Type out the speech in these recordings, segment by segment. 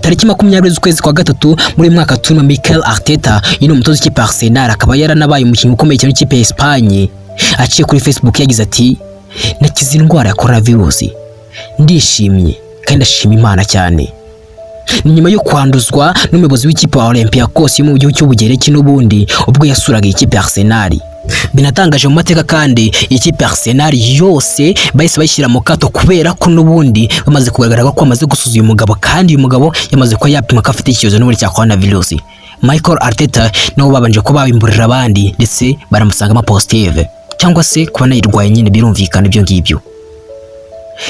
Tariki 20 z'ukwezi kwa gatatu muri mwaka turimo, Mikel Arteta, uyu ni umutoza w'ikipe ya Arsenal, akaba yaranabaye umukinnyi ukomeye cyane w'ikipe ya Espagne, aciye kuri Facebook yagize ati: "Nakize indwara ya coronavirus, ndishimye kandi ndashima Imana cyane." Ni nyuma yo kwanduzwa n'umuyobozi w'ikipe wa Olympiacos yo mu gihugu cy'Ubugereki n'ubundi ubwo yasuraga ikipe ya Arsenal. Binatangaje mu mateka kandi, ikipe ya Arsenal yose bahise bayishyira mu kato kubera ko n'ubundi bamaze kugaragara ko bamaze gusuza uyu mugabo, kandi uyu mugabo yamaze kuba yapimwa ko afite icyorezo n'ubundi cya coronavirus. Michael Arteta nabo babanje kuba babimburira abandi, ndetse baramusangamo positive cyangwa se kuba nayirwaye nyine, birumvikana ibyo ngibyo.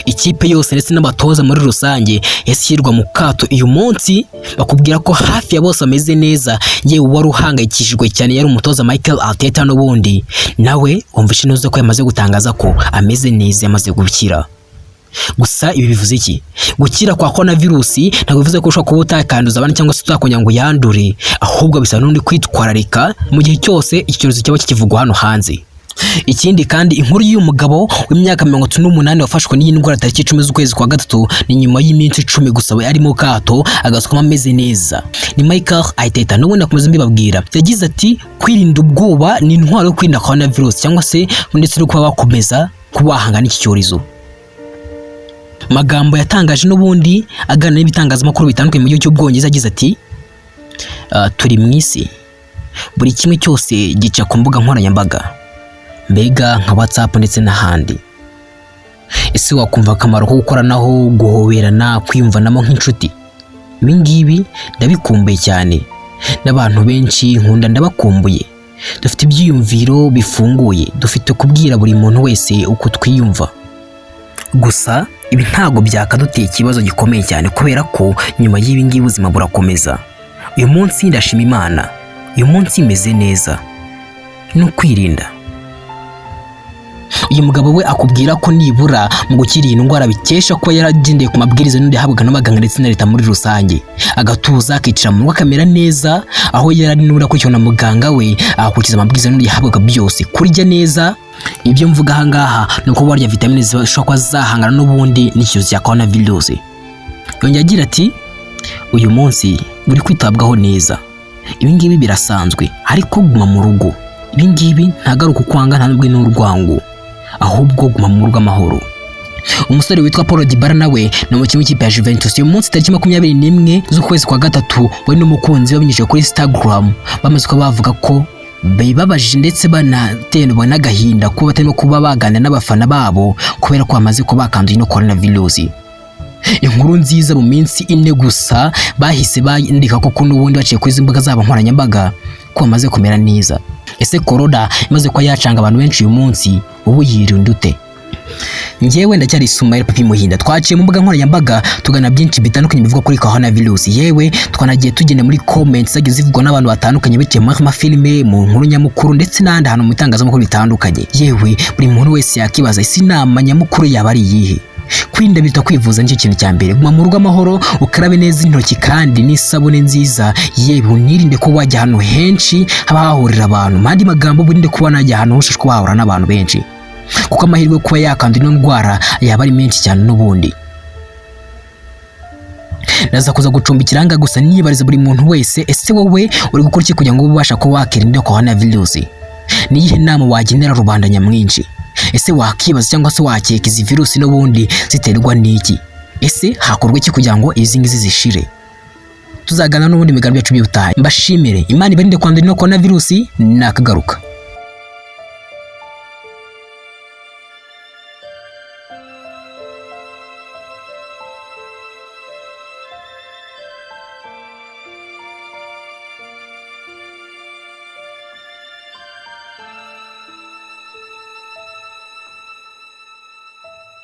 Ikipe yose ndetse n'abatoza muri rusange yashyirwa mu kato. Uyu munsi bakubwira ko hafi ya bose bameze neza. Yewe, wari uhangayikishijwe cyane yari umutoza Michael Arteta, n'ubundi nawe wumvishe neza ko yamaze gutangaza ko ameze neza, yamaze gukira. Gusa ibi bivuze iki? Gukira kwa coronavirus ntabwo bivuze ko ushobora kuba utakanduza abandi cyangwa se utakongera ngo yandure, ahubwo bisaba n'undi kwitwararika mu gihe cyose iki cyorezo cyaba kikivugwa hano hanze. Ikindi kandi, inkuru y'uyu mugabo w'imyaka 38 wafashwe n'iyi ndwara tariki 10 z'ukwezi kwa gatatu, ni nyuma y'iminsi 10 gusa we ari mu kato agasukamo ameze neza. Ni Michael Arteta n'ubundi akomeza mbibabwira, yagize ati: "Kwirinda ubwoba ni intwaro yo kwirinda coronavirus cyangwa se ndetse no kuba bakomeza kuba wahangana n'iki cyorezo." Magambo yatangaje n'ubundi aganira n'ibitangazamakuru bitandukanye mu gihugu cy'Ubwongereza, yagize ati: "Turi mu isi buri kimwe cyose gica ku mbuga nkoranyambaga, mbega nka WhatsApp ndetse n'ahandi. Ese wakumva akamaro ko gukoranaho, guhoberana, kwiyumvanamo nk'inshuti? Ibi ngibi ndabikumbuye cyane, n'abantu benshi nkunda ndabakumbuye. Dufite ibyiyumviro bifunguye, dufite kubwira buri muntu wese uko twiyumva. Gusa ibi ntabwo byakaduteye ikibazo gikomeye cyane kubera ko nyuma y'ibi ngibi ubuzima burakomeza. Uyu munsi ndashima Imana, uyu munsi meze neza, ni ukwirinda." Uyu mugabo we akubwira ko nibura mu gukira iyi ndwara bikesha kuba yaragendeye ku mabwiriza n'undi yahabwaga n'abaganga ndetse na leta muri rusange, agatuza, akicara mu rugo, akamera neza aho yari ari n'ubundi akurikiwe na muganga we, agakurikiza amabwiriza n'undi yahabwaga byose, kurya neza. Ibyo mvuga aha ngaha ni uko warya vitamine zishobora kuba zahangana n'ubundi n'icyorezo cya coronavirus. Yongeye agira ati: "Uyu munsi uri kwitabwaho neza, ibi ngibi birasanzwe, ariko guma mu rugo. Ibi ngibi ntabwo ari ukukwanga, nta nubwo n'urwango, ahubwo guma mu rugo amahoro." Umusore witwa Paul Dybala nawe ni umukinnyi w'ikipe ya Juventus. Uyu munsi tariki 21 z'ukwezi kwa gatatu, we n'umukunzi we babinyujije kuri Instagram bamaze kuba bavuga ko bibabaje ndetse banaterwa n'agahinda kuba batarimo kuba baganira n'abafana babo kubera ko bamaze kuba bakanduye no coronavirus. Inkuru nziza, mu minsi 4 gusa bahise bandika ko n'ubundi baciye kuri izi mbuga zabo nkoranyambaga ko bamaze kumera neza. Ese corona imaze kuba yacanga abantu benshi uyu munsi, wowe yirinda ute? Njyewe ndacyari Ismail Papi Muhinda. Twaciye mu mbuga nkoranyambaga tugana byinshi bitandukanye bivuga kuri coronavirus. Yewe, twanagiye tugenda muri comments zagiye zivugwa n'abantu batandukanye biciye mu mafilime, mu nkuru nyamukuru ndetse n'ahandi hantu mu bitangazamakuru bitandukanye. Yewe, buri muntu wese yakibaza: ese inama nyamukuru yaba ari iyihe? Kwirinda biruta kwivuza, nicyo kintu cya mbere. Guma mu rugo amahoro, ukarabe neza intoki kandi n'isabune nziza. Yewe, unirinde ko wajya ahantu henshi haba hahurira abantu. Mu yandi magambo, wirinde kuba najya ahantu hose ushobora wahura n'abantu benshi, kuko amahirwe yo kuba yakandura ino ndwara yaba ari menshi cyane. N'ubundi naza kuza gucumbikira aha, gusa nibariza buri muntu wese: ese wowe uri gukora iki kugira ngo ube ubasha kuba wakirinda coronavirus? Ni iyihe nama wagenera rubanda nyamwinshi? Ese wakibaza cyangwa se wakeka izi virusi n'ubundi ziterwa n'iki? Ese hakorwa iki kugira ngo izi ngizi zishire? Tuzagana n'ubundi migambi yacu by'ubutaha. Mbashimire, Imana ibarinde kwandura ino coronavirus. Nakagaruka.